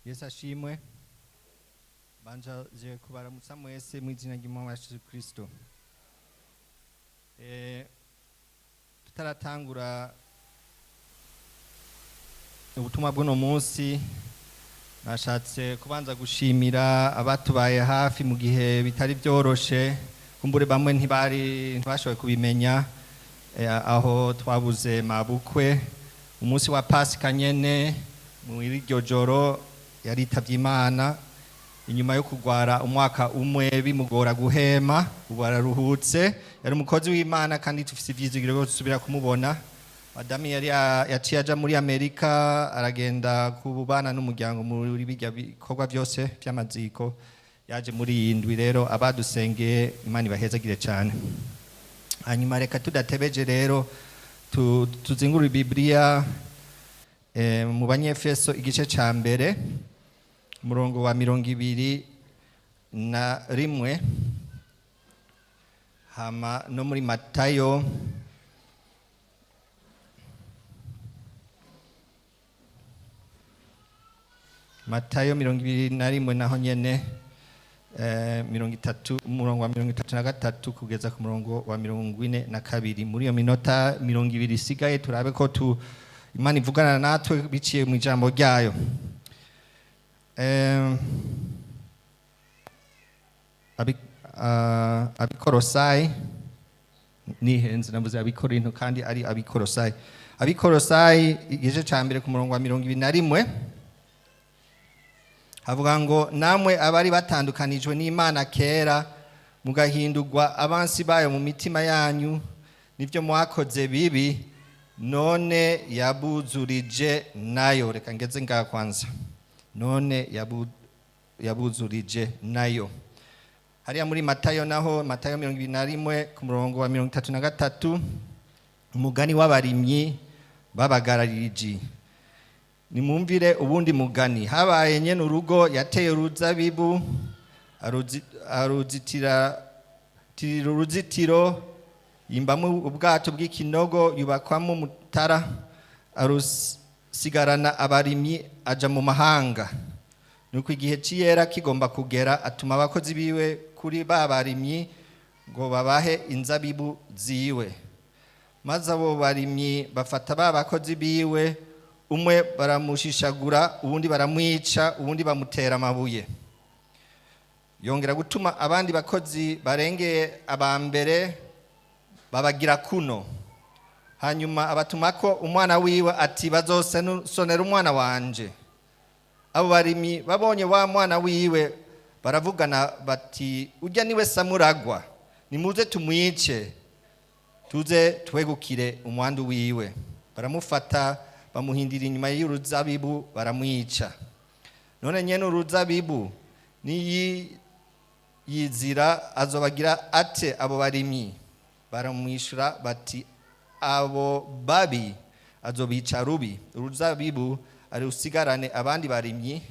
Yesu ashimwe. Banje kubaramutsa mwese mu izina ry'Umwami wacu Yesu Kristo. Tutaratangura ubutumwa bw'uno munsi, nashatse kubanza gushimira abatubaye hafi mu gihe bitari byoroshe. Kumbure bamwe ntibari ntibashoboye kubimenya, aho twabuze mabukwe umunsi wa Pasika nyene muri iryo joro yaritavye Imana inyuma yo kugwara umwaka umwe bimugora guhema. Ubu araruhutse, yari umukozi w'Imana kandi tufise ivyizigiro ko dusubira kumubona. Madame yari yaciye aja muri Amerika, aragenda kubana n'umuryango muri bijya bikorwa byose by'amaziko. Yaje muri iyi ndwi. Rero abadusengeye, Imana ibahezagire cyane. Hanyuma reka tudatebeje rero tuzingure Bibiliya mu Banyefeso igice ca mbere, umurongo wa 21, hama no muri Matayo Matayo 21 naho nyene, 30, umurongo wa 33 kugeza ku murongo wa 42. Muri iyo minota 20 isigaye, turabe ko tu Imana ivugana natwe biciye mu ijambo ryayo. Abikorosayi, nihenze, navuze Abikorinto kandi ari Abikorosayi. Abikorosayi igice ca mbere ku murongo wa 21 havuga ngo: "Namwe abari batandukanijwe n'Imana kera, mugahindurwa abansi bayo mu mitima yanyu nibyo mwakoze bibi, none yabuzurije nayo." Reka ngeze ngaha kwanza. None yabuzurije nayo. Hariya muri Matayo naho, Matayo 21 ku murongo wa 33, umugani w'abarimyi b'abagaririji. "Nimumvire ubundi mugani. Habaye nyene urugo yateye uruzabibu, aruzitira tirira uruzitiro, yimbamo ubwato bw'ikinogo, yubakwamo umutara, arusigarana abarimyi, aja mu mahanga. Nuko igihe c'iyera kigomba kugera, atuma abakozi biwe kuri ba barimyi ngo babahe inzabibu ziwe. Maze abo barimyi bafata ba bakozi biwe, umwe baramushishagura, uwundi baramwica, uwundi bamutera amabuye. Yongera gutuma abandi bakozi barengeye aba mbere, babagira kuno. Hanyuma abatumako umwana wiwe, ati: 'Bazosonera umwana wanje.' Abo barimyi babonye wa mwana wiwe, baravugana bati: 'Urya niwe samuragwa, nimuze tumwice, tuze twegukire umwandu wiwe.' Baramufata, bamuhindira inyuma y'uruzabibu, baramwica. None nyene uruzabibu niyiyizira azobagira ate abo barimyi?' Baramwishura bati: 'Abo babi azobica rubi, uruzabibu arusigarane abandi barimyi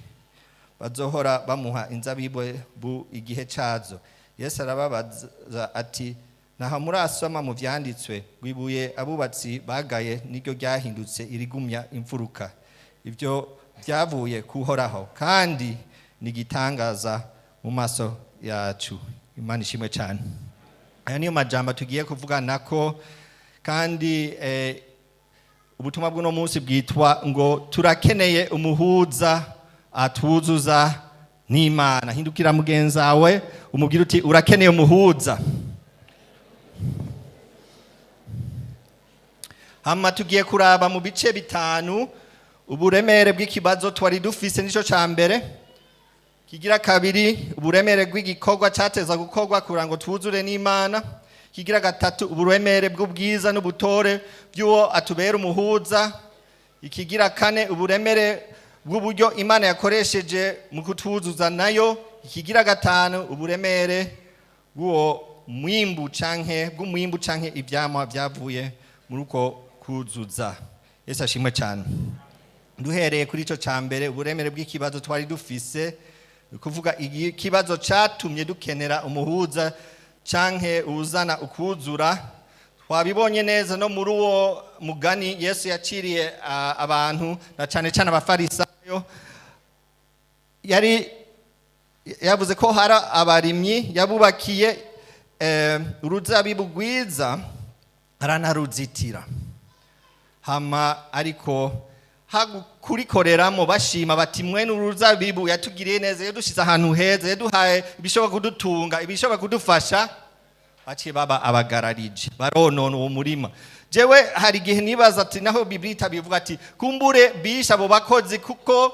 bazohora bamuha inzabibu igihe cazo.' Yesu arababaza ati: 'Ntaho murasoma mu vyanditswe ngo: Ibuye abubatsi bagaye niryo ryahindutse irigumya imfuruka? Ibyo byavuye kuhoraho, kandi ni igitangaza mu maso yacu?'" Imana ishimwe cyane. Aya niyo majambo tugiye kuvuganako, kandi ubutumwa bw'uno munsi bwitwa ngo "Turakeneye umuhuza atuzuza n'Imana". Hindukira mugenzi wawe, umubwire uti: "Urakeneye umuhuza." Hama tugiye kuraba mu bice bitanu uburemere bw'ikibazo twari dufise, nico ca mbere. Kigira kabiri, uburemere bw'igikorwa cateza gukorwa kugira ngo twuzure n'Imana. Kigira gatatu, uburemere bw'ubwiza n'ubutore by'uwo atubera umuhuza. Ikigira kane, uburemere bw'uburyo Imana yakoresheje mu kutuzuza nayo. Ikigira gatanu, uburemere bw'uwo mwimbu canke bw'umwimbu canke ivyamwa byavuye muri uko kuzuza. Yesu ashimwe cyane. Duhereye kuri ico ca mbere, uburemere bw'ikibazo twari dufise, ni kuvuga ikibazo catumye dukenera umuhuza canke uzana ukuzura. Twabibonye neza no muri uwo mugani Yesu yaciriye abantu, na cane cane Abafarisayo. Yari yavuze ko hari abarimyi yabubakiye uruzabibu rwiza, aranaruzitira. Hama ariko kurikoreramo bashima bati: "Mwene uruzabibu yatugiriye neza, yadushize ahantu heza, yaduhaye ibishobora kudutunga, ibishobora kudufasha." Baciye baba abagararije, baronona uwo murima. Jewe hari igihe nibaza ati naho Bibiliya itabivuga, ati kumbure bishe abo bakozi kuko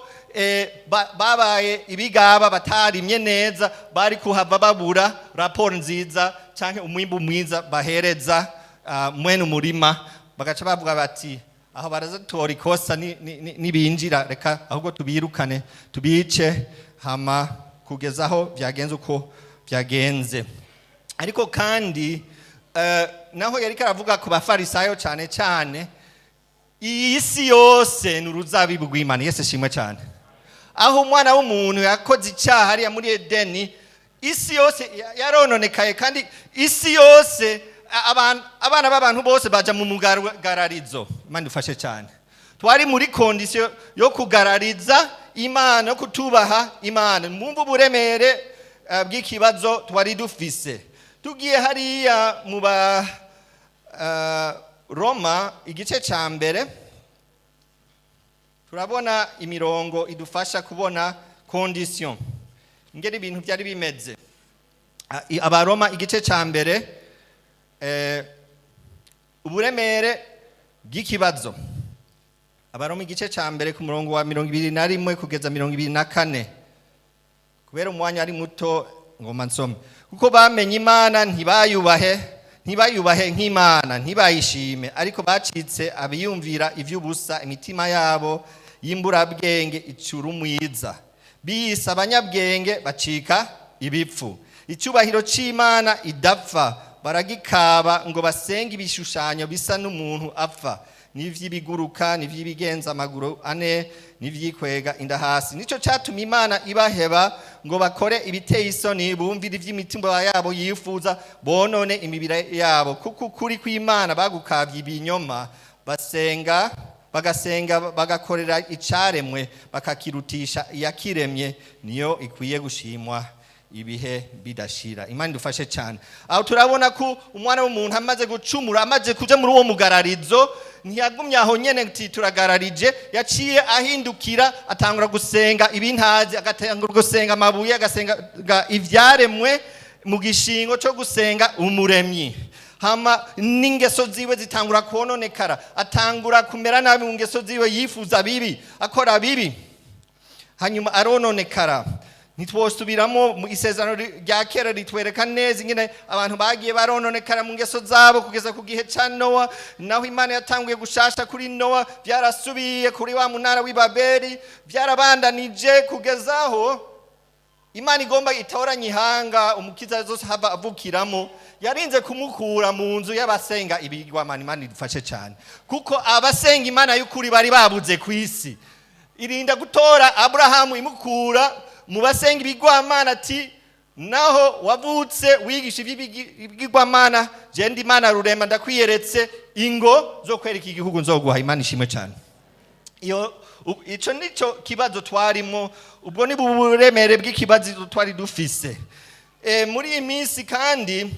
babaye ibigaba, batarimye neza, bari kuhava babura raporo nziza canke umwimbu mwiza bahereza mwene umurima. Bagaca bavuga bati: "Aho barazatora ikosa nibinjira, reka ahubwo tubirukane, tubice." Hama kugeza aho byagenze uko byagenze. Ariko kandi naho yariko aravuga ku Bafarisayo cyane cyane, iyi si yose ni uruzabibu rw'Imana. Yesu ashimwe cyane. Aho umwana w'umuntu yakoze icyaha hariya muri Edeni, isi yose yarononekaye, kandi isi yose abana b'abantu bose baja mu mugararizo. Imana idufashe cyane. Twari muri condition yo kugarariza Imana, yo kutubaha Imana. Mwumva uburemere bw'ikibazo twari dufise. Tugiye hariya mu ba Roma igice ca mbere, turabona imirongo idufasha kubona condition ingene ibintu byari bimeze. Abaroma igice ca mbere, uburemere bw'ikibazo. Abaroma igice ca mbere ku murongo wa 21 kugeza 24. Kubera umwanya ari muto, ngoma nsome. Kuko bamenye Imana, ntibayubahe nk'Imana, ntibayishime, ariko bacitse abiyumvira ivy'ubusa, imitima yabo y'imburabwenge icura umwiza. Biyise abanyabwenge, bacika ibipfu. Icyubahiro c'Imana idapfa baragikaba ngo basenge ibishushanyo bisa n'umuntu apfa, n'ivy'ibiguruka, n'ivy'ibigenza amaguru ane, n'ivyikwega inda hasi. Nico catumye Imana ibaheba ngo bakore ibiteye isoni, bumvira ivy'imitima yabo yifuza, bonone imibiri yabo. Kuko ukuri kw'Imana bagukavye ibinyoma, basenga bagasenga bagakorera icaremwe, bakakirutisha iyakiremye, niyo ikwiye gushimwa ibihe bidashira. Imana idufashe cyane. Aho turabona ko umwana w'umuntu amaze gucumura, amaze kuja muri uwo mugararizo, ntiyagumye aho nyene ati turagararije. Yaciye ahindukira, atangura gusenga ibintazi, agatangura gusenga amabuye, agasenga ivyaremwe mu gishingo cyo gusenga Umuremyi. Hama n'ingeso ziwe zitangura kononekara, atangura kumera nabi mu ngeso ziwe, yifuza bibi, akora bibi, hanyuma arononekara. Ntitwosubiramo mu Isezerano rya Kera, ritwereka neza ingene abantu bagiye barononekara mu ngeso zabo kugeza ku gihe ca Nowa. Naho Imana yatanguye gushasha kuri Nowa, byarasubiye kuri wa munara w'i Babeli, byarabandanije kugeza aho Imana igomba itoranye ihanga Umukiza zose hava avukiramo. Yarinze kumukura mu nzu y'abasenga ibigwamana. Imana idufashe cyane, kuko abasenga Imana y'ukuri bari babuze ku isi. Irinda gutora Aburahamu, imukura mu basenga ibigwamana, ati: "Naho wavutse wigisha iby'ibigwamana, genda, Imana rurema ndakwiyeretse, ingo zo kwereka igihugu nzoguha." Imana ishimwe cyane. Iyo ico nico kibazo twarimo. Ubwo ni buremere bw'ikibazo twari dufise. Muri iyi minsi kandi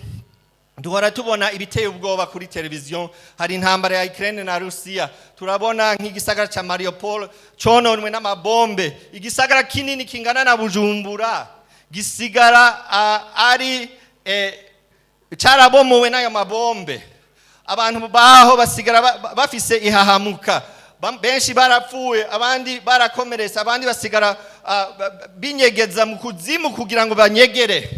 duhora tubona ibiteye ubwoba kuri televiziyo. Hari intambara ya Ukraine na Rusiya. Turabona nk'igisagara ca Mariupol cononwe n'amabombe, igisagara kinini kingana na Bujumbura gisigara ari carabomowe n'ayo mabombe. Abantu baho basigara bafise ihahamuka. Benshi barapfuye, abandi barakomeretse, abandi basigara binyegeza mu kuzimu kugira ngo banyegere.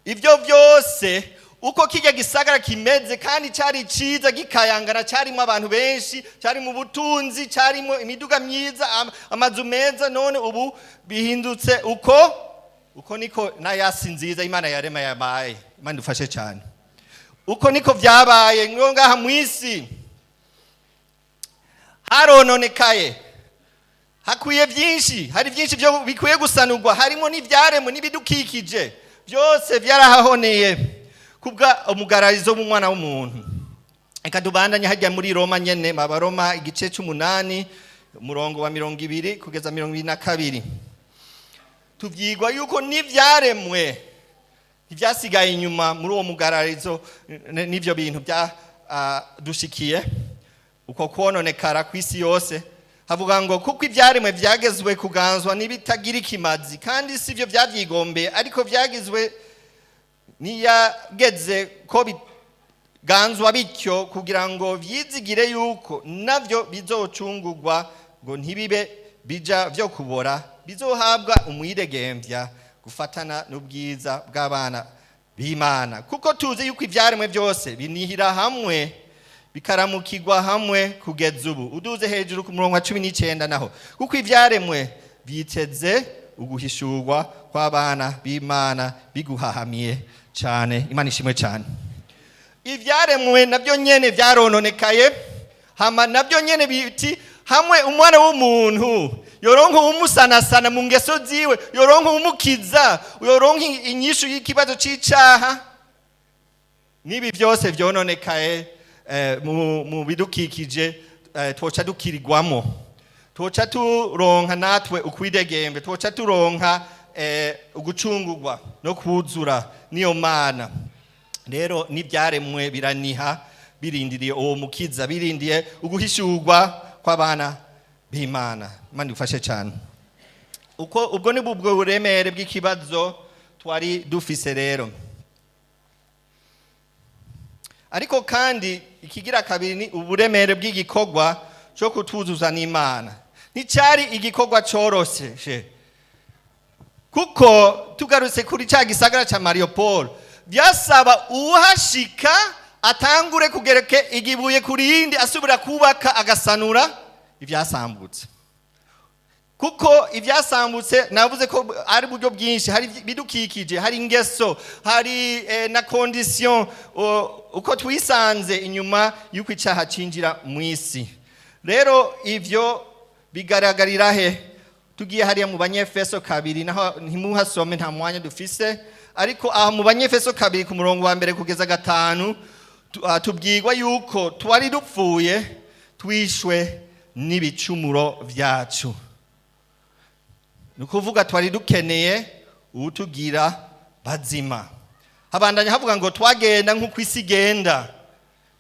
Ibyo byose, uko kijya gisagara kimeze, kandi cyari cyiza, gikayangana, cyarimo abantu benshi, cyari mu butunzi, cyarimo imiduga myiza, amazu meza, none ubu bihindutse uko. Uko niko n'ayasi nziza Imana yarema yabaye. Imana idufashe cyane. Uko niko vyabaye ngo ngaha mu isi harononekaye, hakwiye byinshi, hari byinshi byo bikwiye gusanurwa, harimo n'ibyaremwe n'ibidukikije, byose byarahahoneye kubwa umugararizo w'umwana w'umuntu. Reka tubandanye hajya muri Roma nyene, Abaroma igice c'umunani, umurongo wa 20 kugeza 22. Tuvyigwa yuko n'ivyaremwe ntibyasigaye inyuma muri uwo mugararizo n'ivyo bintu byadushikiye, uko kwononekara kw'isi yose. Havuga ngo: "Kuko ibyaremwe byagezwe kuganzwa n'ibitagira ikimazi, kandi si byo byabyigombeye, ariko byagizwe n'iyageze ko biganzwa bityo, kugira ngo vyizigire yuko navyo bizocungurwa, ngo ntibibe bija vyo kubora, bizohabwa umwidegemvya gufatana n'ubwiza bw'abana b'Imana. Kuko tuzi yuko ivyaremwe byose binihira hamwe, bikaramukirwa hamwe kugeza ubu." Uduze hejuru ku murongo wa 19 naho: "Kuko ivyaremwe byiteze uguhishurwa kw'abana b'Imana biguhahamiye cyane." Imana ishimwe cyane. Ivyaremwe nabyo nyene vyarononekaye, hama nabyo nyene biti hamwe umwana w'umuntu yoronka uwumusanasana mu ngeso ziwe, yoronka uwumukiza, yoronka inyishu y'ikibazo c'icaha n'ibi byose vyononekaye mu bidukikije, twoca dukirirwamo, twoca turonka natwe ukwidegembe, twoca turonka ugucungurwa no kuzura niyo Mana. Rero n'ibyaremwe biraniha, birindiriye uwo mukiza, birindiye uguhishurwa kw'abana b'Imana. Imana idufashe cyane. Uko ubwo ni bubwo buremere bw'ikibazo twari dufise rero. Ariko kandi ikigira kabiri ni uburemere bw'igikorwa cyo kutuzuza n'Imana. Nticyari igikorwa coroshe, kuko tugarutse kuri cya gisagara cya Mariupol, byasaba uwuhashika atangure kugereke igibuye ku rindi, asubira kubaka, agasanura ibyasambutse. Kuko ibyasambutse navuze ko ari uburyo bwinshi: hari ibidukikije, hari ingeso, hari na condition uko twisanze inyuma y'uko icyaha cinjira mu isi. Rero ivyo bigaragarira he? Tugiye hariya mu Banyefeso 2, naho ntimuhasome, nta mwanya dufise, ariko aho mu Banyefeso 2 ku murongo wa 1 kugeza 5, tubwirwa yuko twari dupfuye, twishwe n'ibicumuro vyacu. Ni ukuvuga twari dukeneye uwutugira bazima. Habandanya havuga ngo twagenda nk'uko isi igenda,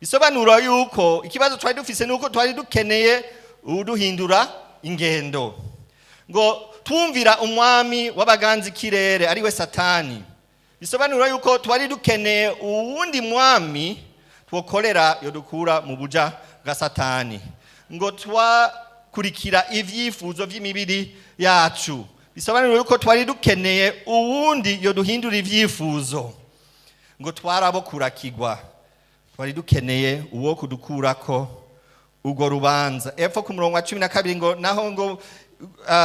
bisobanura yuko ikibazo twari dufise ni uko twari dukeneye uwuduhindura ingendo. Ngo twumvira umwami w'abaganza ikirere, ariwe Satani, bisobanura yuko twari dukeneye uwundi mwami twokorera yodukura mu buja bwa Satani. Ngo twakurikira ivyifuzo vy'imibiri yacu, bisobanura yuko twari dukeneye uwundi yoduhindura ivyifuzo. Ngo twarabo kurakigwa, twari dukeneye uwo kudukurako urwo rubanza. Epfo ku murongo wa 12 ngo naho ngo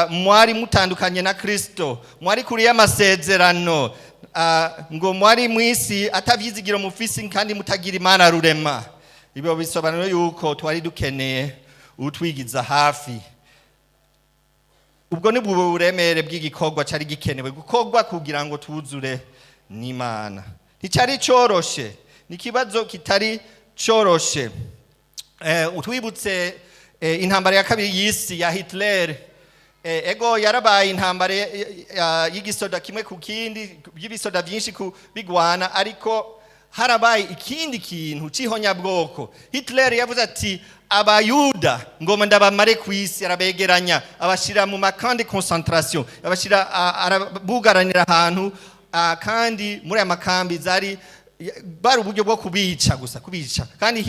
mwari mutandukanye na Kristo, mwari kuri y'amasezerano, ngo mwari mwisi atavyizigiro mufisi kandi mutagira Imana rurema. Ibyo bisobanura yuko twari dukeneye utwigiza hafi. Ubwo ni bwo buremere bw'igikorwa cari gikenewe gukorwa kugira ngo tuzure n'Imana. Nticyari coroshe, ni ikibazo kitari coroshe. Utwibutse intambara ya kabiri y'isi ya Hitler. Ego, yarabaye intambara y'igisoda kimwe ku kindi, y'ibisoda byinshi ku bigwana, ariko harabaye ikindi kintu c'ihonyabwoko. Hitler yavuze ati: "Abayuda ngoma ndabamare ku isi." Arabegeranya, abashira mu ma camps de concentration, abashira, arabugaranira ahantu, kandi muri aya makambi zari bari uburyo bwo kubica gusa, kubica. Kandi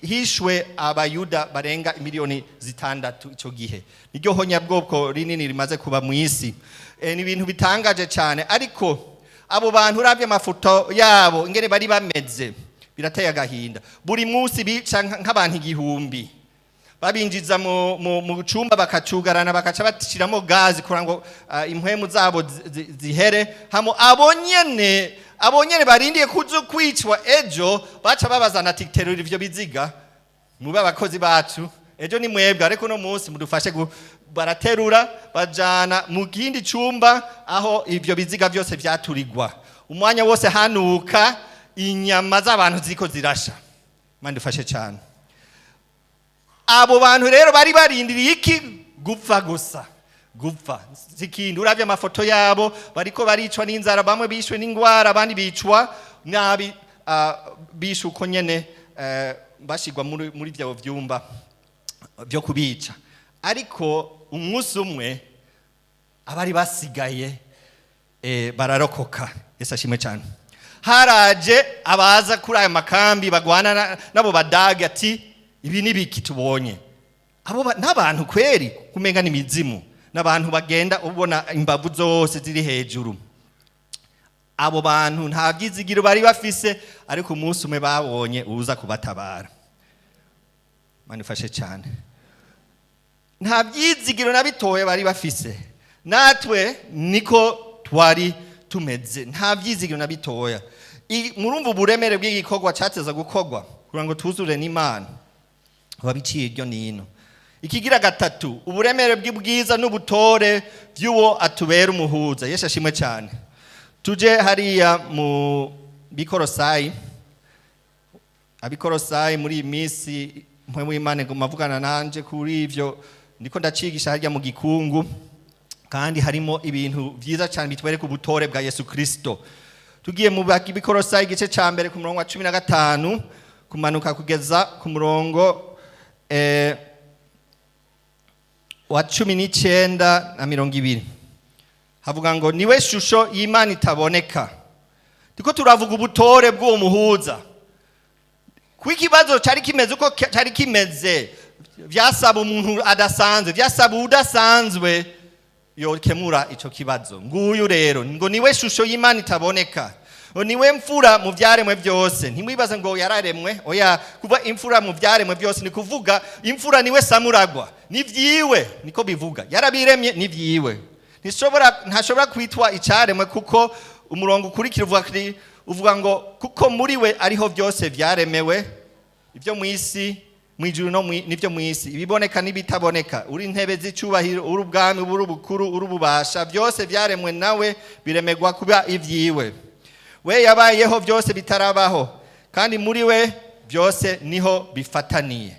hishwe Abayuda barenga miliyoni 6 icyo gihe. Niryo honyabwoko rinini rimaze kuba mu isi. Ni ibintu bitangaje cyane. Ariko abo bantu, uravye amafoto yabo ingene bari bameze, birateye agahinda. Buri munsi bica nk'abantu 1000, babinjiza mu cumba, bakacugarana, bakaca bashiramo gazi kugira ngo impwemu zabo zihere. Hamo abo nyene Abo nyene barindiye kuzo kwicwa ejo, baca babazana ati: "Terura ivyo biziga, mube abakozi bacu, ejo ni mwebwe, ariko uno munsi mudufashe." Baraterura bajana mu kindi cumba aho ivyo biziga byose vyaturigwa. Umwanya wose hanuka inyama z'abantu ziriko zirasha. Imana idufashe cyane. Abo bantu rero bari barindiriye iki? Gupfa gusa, gupfa sikindi. Uravye amafoto yabo, bariko baricwa n'inzara, bamwe bishwe n'ingwara, abandi bicwa nabi, bishwe uko nyene, bashigwa muri vyo vyumba byo kubica. Ariko umunsi umwe abari basigaye bararokoka. Yesu ashimwe cyane. Haraje abaza kuri aya makambi bagwana n'abo Badage, ati: "Ibi ni biki tubonye? Abo n'abantu kweri, kumenga n'imizimu, n'abantu bagenda ubona imbavu zose ziri hejuru." Abo bantu nta byizigiro bari bafise, ariko umunsi umwe babonye uza kubatabara. Imana ifashe cyane. Nta byizigiro na bitoya bari bafise. Natwe niko twari tumeze, nta byizigiro na bitoya. Murumva uburemere bw'igikorwa cyateza gukorwa kugira ngo tuzure n'Imana wabiciye iryo nino. Ikigira gatatu, uburemere bw'ubwiza n'ubutore by'uwo atubera umuhuza. Yesu ashimwe cyane. Tuje hariya mu Bikorosayi, Abikorosayi. Muri iyi minsi Mpwemu w'Imana nguma avugana nanje kuri ivyo ndiko ndacigisha harya mu gikungu, kandi harimo ibintu byiza cyane bitwereka ubutore bwa Yesu Kristo. Tugiye mu Bikorosayi, igice ca mbere, ku murongo wa 15 kumanuka kugeza ku murongo wa 19 na 20, havuga ngo: "Niwe shusho y'Imana itaboneka." Turiko turavuga ubutore bw'uwo muhuza. Kuko ikibazo cyari kimeze uko cyari kimeze, byasaba umuntu adasanzwe, byasaba udasanzwe yokemura ico kibazo. Nguyu rero, ngo: "Niwe shusho y'Imana itaboneka." Ngo: "Niwe mfura mu byaremwe byose." Ntimwibaze ngo yararemwe, oya. Kuva imfura mu byaremwe byose ni kuvuga imfura niwe samuragwa, ni vyiwe, niko bivuga, yarabiremye, ni vyiwe. Ntashobora kwitwa icaremwe, kuko umurongo ukurikira uvuga ngo: "Kuko muri we ariho byose byaremewe, ibyo mu isi, mu ijuru no n'ibyo mu isi, ibiboneka n'ibitaboneka, uri intebe z'icyubahiro, uri ubwami, uri ubukuru, uri ububasha, byose byaremwe nawe, biremegwa kuba ibyiwe. We yabayeho byose bitarabaho, kandi muri we byose niho bifataniye."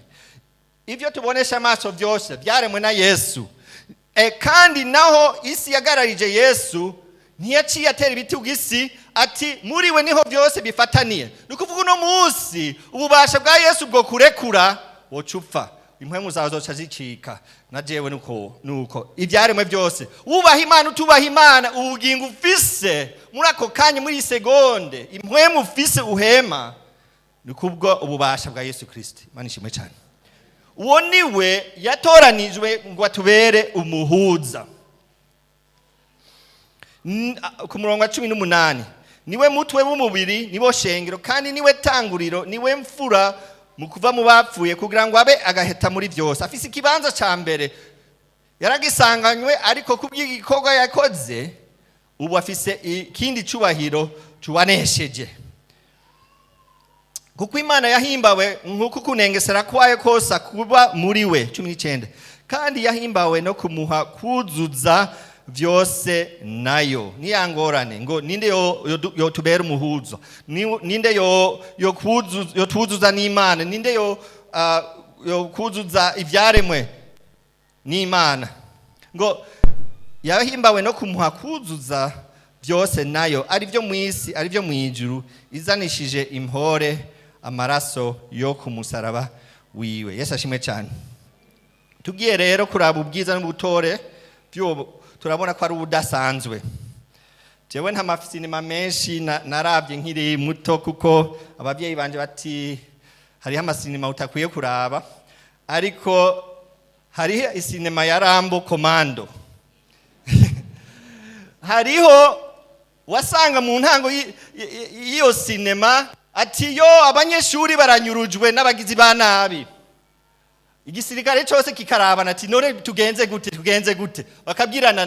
Ibyo tubonesha amaso byose byaremwe na Yesu. Kandi naho isi yagararije Yesu, ntiyaciye atera ibitugu isi, ati: "Muri we niho byose bifataniye." Ni ukuvuga uno munsi ububasha bwa Yesu bwo kurekura, woca upfa, impwemu zawe zoca zicika. Na jewe nuko ibyaremwe byose, wubaha Imana, utubaha Imana, ubugingo ufise muri ako kanya, muri iyi segonde, impwemu ufise uhema, ni kubwo ububasha bwa Yesu Kristo. Imana ishimwe cyane. Uwo niwe yatoranijwe ngo atubere umuhuza. Ku murongo wa 18: "Niwe mutwe w'umubiri, niwo shengero, kandi niwe tanguriro, niwe mfura mu kuva mu bapfuye, kugira ngo abe agaheta muri byose." Afise ikibanza ca mbere, yaragisanganywe, ariko kubw'igikorwa yakoze ubu afise ikindi cubahiro cubanesheje. "Kuko Imana yahimbawe nk'uko kunengesera kwayo kose kuba muri we." 19: "Kandi yahimbawe no kumuha kuzuza byose nayo." Niyangorane ngo ninde yotubera umuhuzo? Ninde yotuzuza n'Imana? Ninde yo kuzuza ibyaremwe n'Imana? Ngo yahimbawe no kumuha kuzuza byose nayo, ari byo mu isi, ari byo mu ijuru, izanishije impore amaraso yo ku musaraba wiwe. Yesu ashimwe cyane. Tugiye rero kuraba ubwiza n'ubutore by'uwo, turabona ko ari ubudasanzwe. Jewe nta masinema menshi narabye nkiri muto, kuko ababyeyi banje bati: "Hariho amasinema utakwiye kuraba." Ariko hariho isinema ya Rambo Commando. Hariho wasanga mu ntango y'iyo sinema ati: "Yo, abanyeshuri baranyurujwe n'abagizi ba nabi." Igisirikare cyose kikarabana ati: "None tugenze gute? Tugenze gute?" Bakabwirana: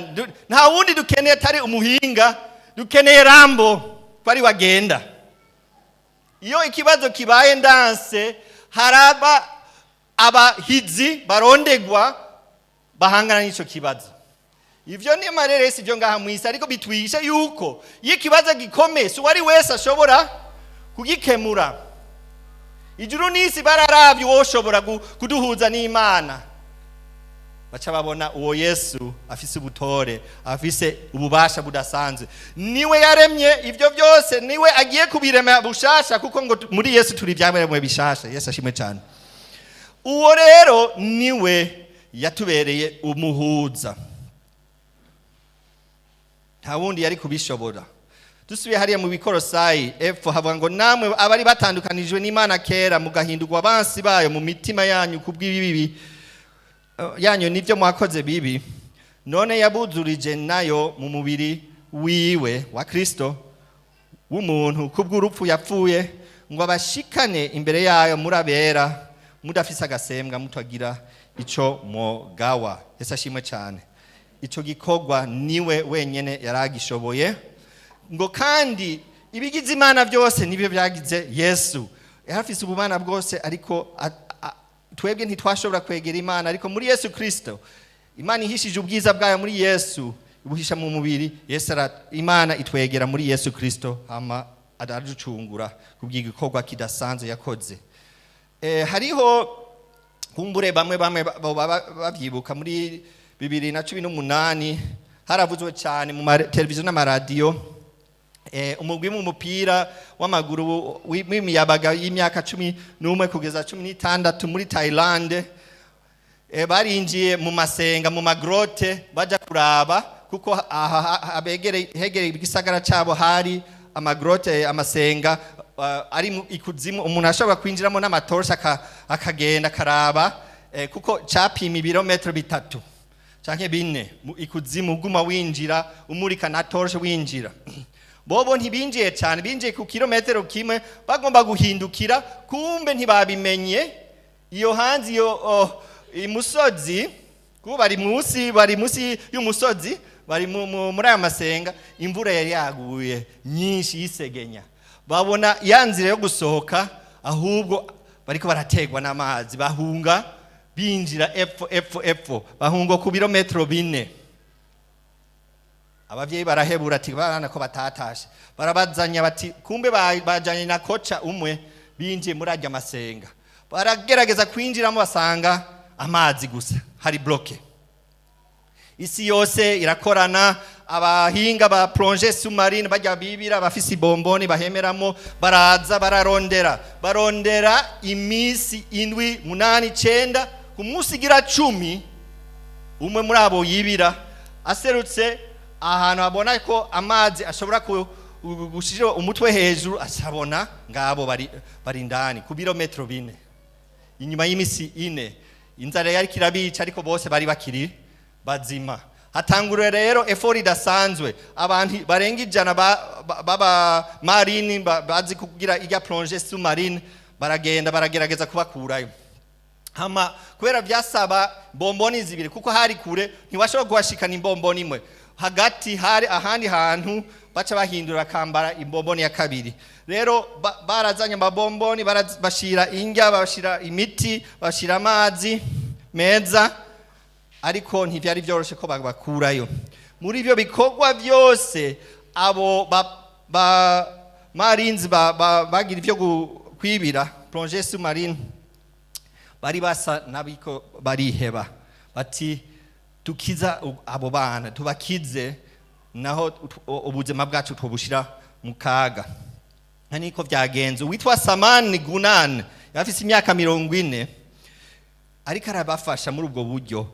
"Nta wundi dukeneye atari umuhinga, dukeneye Rambo." Ko ari wagenda. Iyo ikibazo kibaye ndanse, haraba abahizi barondegwa bahangana n'ico kibazo. Ivyo ni amareresi byo ngaha mw'isi, ariko bitwigisha yuko iyo ikibazo gikomeye, si uwari wese ashobora kugikemura. Ijuru n'isi bararavye uwoshobora kuduhuza n'Imana, baca babona uwo Yesu afise ubutore, afise ububasha budasanzwe. Niwe yaremye ibyo byose, niwe agiye kubirema bushasha, kuko ngo muri Yesu turi ibyaremwe bishasha. Yesu ashimwe cyane. Uwo rero niwe yatubereye umuhuza, nta wundi yari kubishobora. Dusubiye hariya mu Bikorosayi epfo, havuga ngo: "Namwe abari batandukanijwe n'Imana kera, mugahindurwa abansi bayo mu mitima yanyu kubw'ibibi yanyu nibyo mwakoze bibi, none yabuzurije nayo mu mubiri wiwe wa Kristo w'umuntu kubw'urupfu yapfuye, ngo abashikane imbere yayo muri abera, mudafise agasembwa, mutagira ico mogawa." Yesu ashimwe cyane. Ico gikorwa niwe wenyene yaragishoboye. Ngo kandi ibigize Imana byose nibyo byagize Yesu. Yarafise ubumana bwose, ariko twebwe ntitwashobora kwegera Imana. Ariko muri Yesu Kristo, Imana ihishije ubwiza bwayo muri Yesu, ibuhisha mu mubiri Yesu. Imana itwegera muri Yesu Kristo, hama araducungura kubw'igikorwa kidasanzwe yakoze. Hariho kumbure bamwe bamwe baba babyibuka muri 2018, haravuzwe cyane mu televiziyo n'amaradiyo, umugwi w'umupira w'amaguru w'imiyabaga y'imyaka 11 kugeza 16 muri Thailand, barinjiye mu masenga, mu ma grotte, baja kuraba, kuko aha hegereye igisagara cabo hari ama grotte, amasenga ari mu ikuzimu, umuntu ashobora kwinjiramo n'amatorshi akagenda akaraba, kuko capima ibirometero 3 canke 4 mu ikuzimu, uguma winjira umurika na torche winjira. Bobo ntibinjiye cyane, binjiye ku kilometero kimwe, bagomba guhindukira, kumbe ntibabimenye, iyo hanze iyo, oh, imusozi, kuko bari munsi y'umusozi, bari muri aya masenga. Imvura yari yaguye nyinshi yisegenya, babona ya nzira yo gusohoka, ahubwo bariko barategwa n'amazi. Bahunga binjira epfo, epfo, epfo, bahunga ku birometero 4. Abavyeyi barahebura ati bana ko batatashe. Barabazanya bati kumbe bajanye na coach umwe, binjiye muri arya masenga, baragerageza kwinjiramo, basanga amazi gusa, hari bloqué. Isi yose irakorana, abahinga ba plongée sous-marine, bajya bibira bafise ibomboni bahemeramo, baraza bararondera, barondera iminsi 7, 8, 9. Ku munsi igira 10, umwe muri abo yibira aserutse ahantu abona ko amazi ashobora gushira umutwe hejuru, asabona ngabo bari indani ku birometero 4. Inyuma y'imisi 4, inzara yari kirabica, ariko bose bari bakiri bazima. Hatangura rero effort idasanzwe, abantu barenga 100 baba marine bazi kugira irya plongée sous-marine, baragenda baragerageza kubakurayo. Hama kubera byasaba bomboni zibiri, kuko hari kure, ntiwashobora kuhashikana imbomboni imwe. Hagati hari ahandi hantu baca bahindura akambara imbomboni ya kabiri. Rero barazanye amabomboni, bashira indya, bashira imiti, bashira amazi meza, ariko ntibyari byoroshe ko babakurayo. Muri ibyo bikorwa byose, abo ba marinzi bagira ibyo kwibira, plongée sous-marine, bari basa n'abiko bariheba, bati tukiza abo bana, tubakize, naho ubuzima bwacu tubushira mu kaga. Nka niko byagenze. Uwitwa Samani Gunan yafise imyaka 40, ariko arabafasha muri ubwo buryo,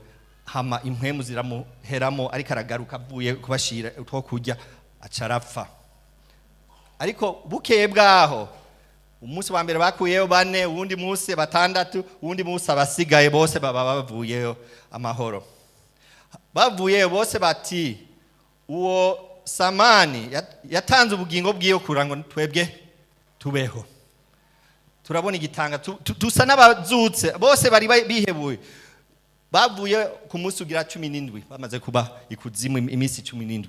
hama impwemu ziramuheramo, ariko aragaruka avuye kubashira utwo kurya, aca arapfa. Ariko bukeye bwaho, umunsi wa mbere bakuyeyo bane, uwundi munsi batandatu, uwundi munsi abasigaye bose baba bavuyeyo amahoro. Bavuyeyo bose bati uwo Samani yatanze ubugingo bwiwe kugira ngo twebwe tubeho. Turabona igitanga dusa n'abazutse. Bose bari bihebuye. Bavuye ku munsi ugira 17, bamaze kuba ikuzimu iminsi 17.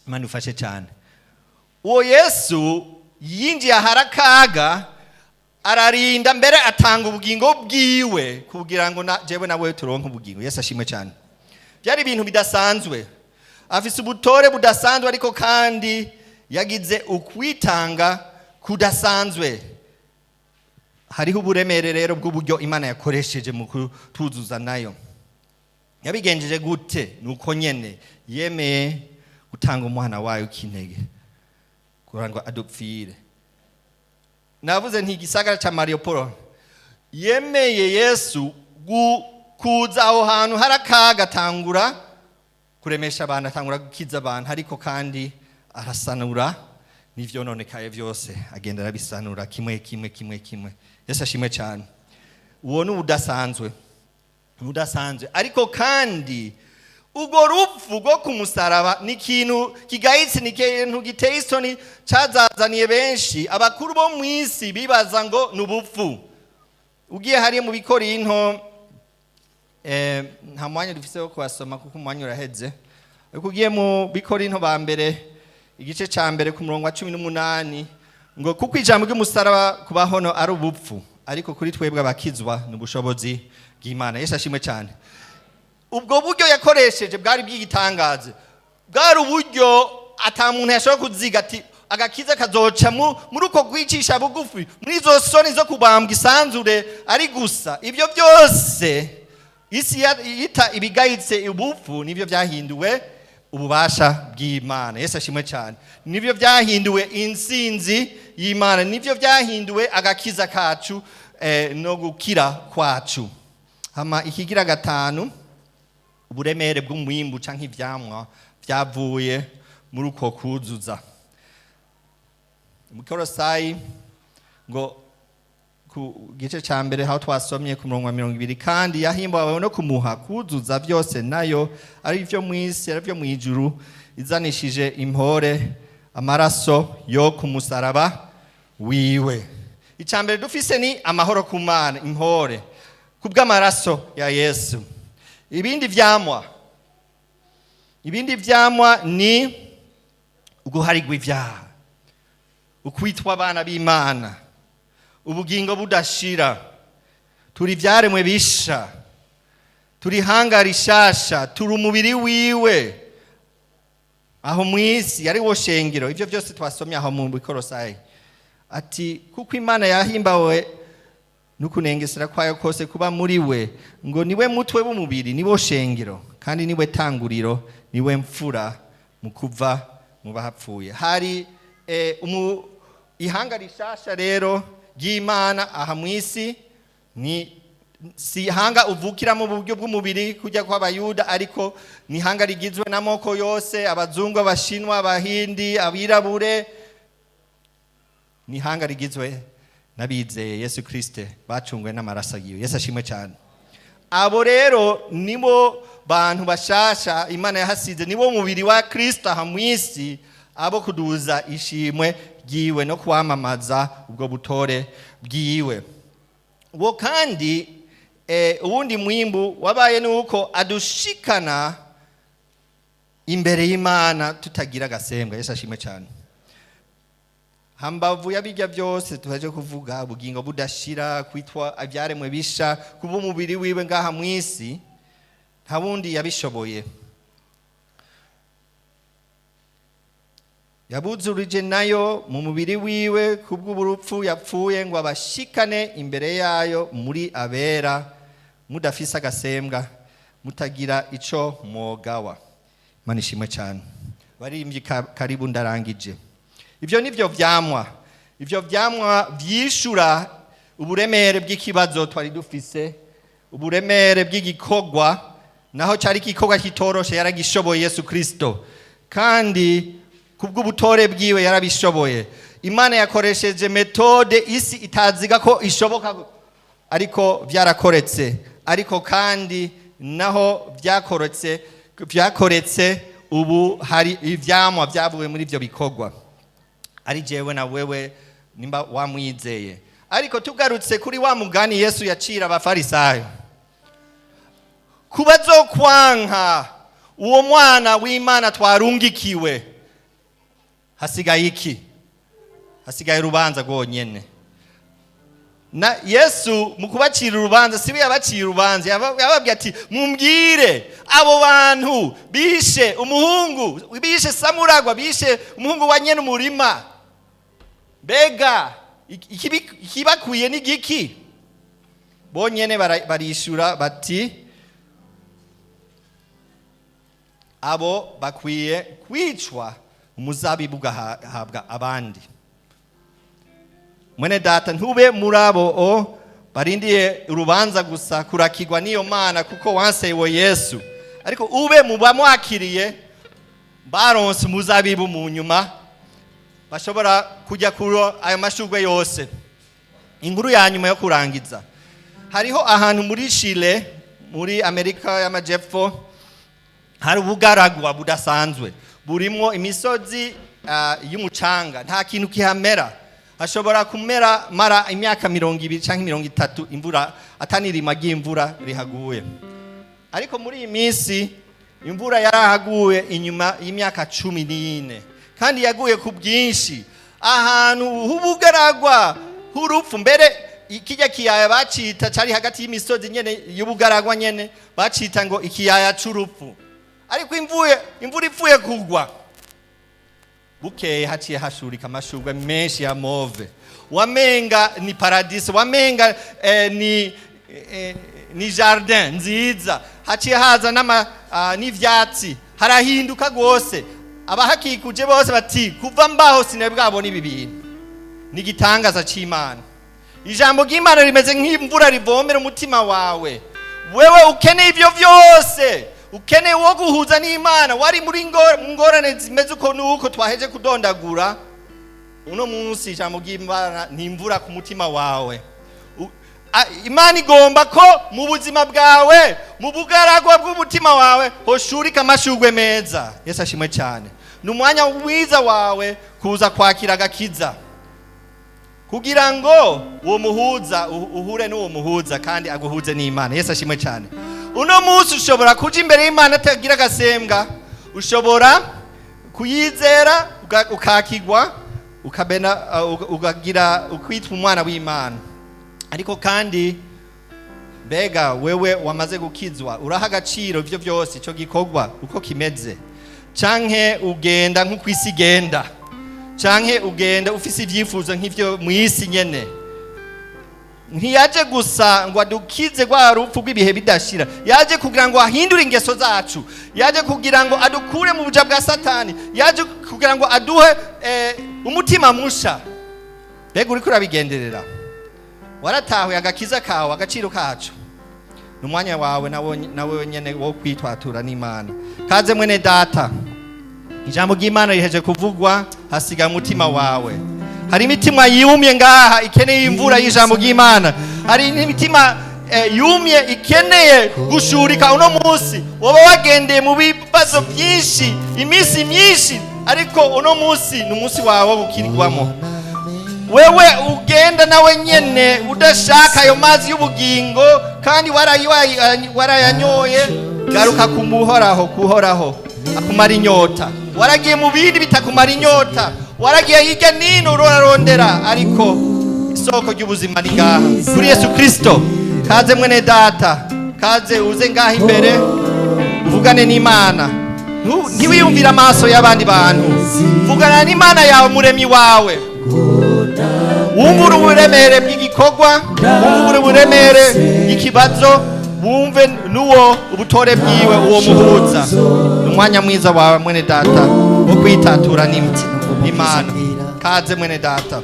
Imana ufashe cyane. Uwo Yesu yinjiye ahari akaga, ararinda mbere atanga ubugingo bwiwe kugira ngo na jewe nawe turonke ubugingo. Yesu ashimwe cyane. Byari ibintu bidasanzwe. Afise ubutore budasanzwe, ariko kandi yagize ukwitanga kudasanzwe. Hariho uburemere rero bw'uburyo Imana yakoresheje mu kutuzuza nayo. Yabigenjeje gute? Nuko nyene yemeye gutanga umwana wayo w'ikinege kugira ngo adupfire. Navuze nti igisagara cya Mariupol yemeye Yesu kuza aho hantu hari akaga, atangura kuremesha abantu, atangura gukiza abantu, ariko kandi arasanura n'ivyononekaye byose, agenda arabisanura kimwe kimwe kimwe kimwe. Yesu ashimwe cyane. Uwo ni ubudasanzwe, udasanzwe. Ariko kandi urwo rupfu rwo ku musaraba ni ikintu kigayitse, ni ikintu giteye isoni, cyazazaniye benshi. Abakuru bo mu isi bibaza ngo ni ubupfu. Ugiye hariya mu Bikorinto, nta mwanya dufise wo kuhasoma kuko umwanya uraheze, ariko ugiye mu Bikorinto ba mbere igice ca mbere ku murongo wa 18, ngo kuko ijambo ry'umusaraba kubahono ari ubupfu, ariko kuri twebwe abakizwa ni ubushobozi bw'Imana. Yesu ashimwe cyane. Ubwo buryo yakoresheje bwari bw'igitangaza, bwari uburyo ata muntu yashobora kuziga ati agakiza kazoca muri uko kwicisha bugufi, muri izo soni zo kubambwa isanzure ari gusa. Ibyo byose isi yita ibigayitse, ubupfu, nibyo byahinduwe ububasha bw'Imana. Yesu ashimwe cyane. Nibyo byahinduwe insinzi y'Imana, nibyo byahinduwe agakiza kacu no gukira kwacu. Hama ikigira gatanu, uburemere bw'umwimbu canke ivyamwa byavuye muri uko kuzuza. Mu Kolosayi ngo ku gice ca mbere aho twasomye ku murongo wa 20, kandi yahimbawe no kumuha kuzuza byose nayo, ari ibyo mu isi, ari ibyo mu ijuru, izanishije impore amaraso yo ku musaraba wiwe. Icya mbere dufise ni amahoro ku Mana, impore kubw'amaraso ya Yesu. Ibindi vyamwa ni uguharigwa ibyaha, ukwitwa abana b'Imana, ubugingo budashira. Turi ivyaremwe bisha, turi ihanga rishasha, turi umubiri wiwe aho mw'isi, ari wo shengero. Ivyo byose twasomye aho mu Bikorosayi, ati kuko Imana yahimbawe n'ukunengesera kwayo kose kuba muri we, ngo niwe mutwe w'umubiri, niwo shengero, kandi niwe tanguriro, niwe mfura mu kuva mu bahapfuye. Hari ihanga rishasha rero ry'Imana aha mw'isi. Ni si ihanga uvukira mu buryo bw'umubiri kujya kw'Abayuda, ariko ni ihanga rigizwe n'amoko yose: abazungu, abashinwa, abahindi, abirabure. Ni ihanga rigizwe n'abizeye Yesu Kristo, bacunguwe n'amaraso yiwe. Yesu ashimwe cyane. Abo rero nibo bantu bashasha Imana yahasize, nibo mubiri wa Kristo aha mw'isi, abo kuduza ishimwe ryiwe no kwamamaza ubwo butore bwiwe. Uwo kandi uwundi mwimbu wabaye nuko adushikana imbere y'Imana tutagira agasembwa. Yesu ashimwe cyane. Hambavu y'abijya byose tuhaje kuvuga, ubugingo budashira, kwitwa ibyaremwe bisha, kuba umubiri wiwe ngaha mw'isi, nta wundi yabishoboye. Yabuzurije nayo mu mubiri wiwe kubw'urupfu yapfuye, ngo abashikane imbere yayo muri abera, mudafise agasembwa, mutagira ico mwogawa. Imana ishimwe cyane. Baririmbyi karibu, ndarangije. Ivyo nivyo vyamwa, ivyo vyamwa vyishura uburemere bw'ikibazo twari dufise, uburemere bw'igikorwa. Naho cyari igikorwa kitoroshe, yaragishoboye Yesu Kristo, kandi kubw'ubutore bwiwe yarabishoboye. Imana yakoresheje méthode isi itaziga ko ishoboka, ariko byarakoretse. Ariko kandi naho byakoretse, ubu hari ivyamwa byavuye muri ibyo bikorwa, ari jewe na wewe nimba wamwizeye. Ariko tugarutse kuri wa mugani Yesu yacira Abafarisayo, kubazokwanka uwo mwana w'Imana twarungikiwe. Hasigaye iki? Hasigaye urubanza rwonyene. Na Yesu mu kubacira urubanza, siwe yabaciye urubanza, yababwiye ati: "Mumbwire, abo bantu bishe umuhungu, bishe Samuragwa, bishe umuhungu wa nyene umurima, mbega ikibakwiye ni giki?" Bonyene barishura bati: "Abo bakwiye kwicwa, umuzabibu ugahabwa abandi." Mwene data, ntube muri abo o barindiye urubanza gusa kurakirwa n'iyo Mana kuko wansewe Yesu, ariko ube mu bamwakiriye, baronse umuzabibu, mu nyuma bashobora kujya kuri ayo mashurwe yose. Inkuru ya nyuma yo kurangiza: hariho ahantu muri Chile, muri Amerika y'Amajepfo, hari ubugaragwa budasanzwe burimo imisozi y'umucanga. Nta kintu kihamera. Hashobora kumera mara imyaka 20 cyangwa 30 imvura atanirima ry'imvura rihaguye. Ariko muri iyi minsi imvura yarahaguye inyuma y'imyaka 14, kandi yaguye ku bwinshi ahantu h'ubugaragwa, h'urupfu. Mbere kijya kiyaya bacita, cari hagati y'imisozi nyene y'ubugaragwa nyene, bacita ngo ikiyaya c'urupfu. Ariko imvura ipfuye kugwa, bukeye haciye hashurika amashurwe menshi ya mauve, wamenga ni paradiso, wamenga ni jardin nziza. Haciye haza n'ivyatsi, harahinduka rwose. Abahakikuje bose bati: "Kuva mbaho sinari bwabona ibi bintu." Ni igitangaza c'Imana. Ijambo ry'Imana rimeze nk'imvura rivomera umutima wawe. Wewe ukeneye ibyo byose, ukeneye uwo guhuza n'Imana, wari muri mu ngorane zimeze uko nuko twaheje kudondagura, uno munsi ijambo ry'Imana ni imvura ku mutima wawe. Imana igomba ko mu buzima bwawe, mu bugaragwa bw'umutima wawe, hoshurika amashurwe meza. Yesu ashimwe cyane. Ni umwanya mwiza wawe kuza kwakira agakiza, kugira ngo uwo muhuza uhure n'uwo muhuza kandi aguhuze n'Imana. Yesu ashimwe cyane. Uno munsi ushobora kuja imbere y'Imana atagira agasembwa. Ushobora kuyizera, ukakigwa, ukabena, ukagira ukwitwa umwana w'Imana. Ariko kandi mbega wewe wamaze gukizwa, uraha agaciro ibyo byose, icyo gikorwa uko kimeze, canke ugenda nk'uko isi igenda, canke ugenda ufise ibyifuzo nk'ivyo mu isi nyene? Ntiyaje gusa ngo adukize rwa rupfu rw'ibihe bidashira, yaje kugira ngo ahindure ingeso zacu, yaje kugira ngo adukure mu buja bwa Satani, yaje kugira ngo aduhe umutima musha. Mbega uriko urabigenderera? Waratahuye agakiza kawe, agaciro kacu? Ni umwanya wawe nawe nyene wo kwitwatura n'Imana. Kaze mwene data. Ijambo ry'Imana riheje kuvugwa, hasigaye umutima wawe. Hari imitima yumye ngaha ikeneye imvura y'ijambo ry'Imana. Hari imitima yumye ikeneye gushurika uno munsi. Woba wagendeye mu bibazo byinshi iminsi myinshi, ariko uno munsi ni umunsi wawe wo gukirirwamo. Wewe ugenda nawe nyene udashaka ayo mazi y'ubugingo kandi warayanyoye, garuka kumuhoraho, kuhoraho akumara inyota. Waragiye mu bindi bitakumara inyota, waragiye hirya nino urarondera, ariko isoko ry'ubuzima ni ngaha kuri Yesu Kristo. Kaze mwene data, kaze uze ngaha imbere uvugane n'Imana. Ntiwiyumvire amaso y'abandi bantu, vugana n'Imana yawe, Muremyi wawe. Wumve uburemere bw'igikorwa, wumve uburemere bw'ikibazo, wumve n'uwo ubutore bwiwe, uwo muhuza. Ni umwanya mwiza wawe mwene data wo kwitatura n'Imana. Kaze mwene data.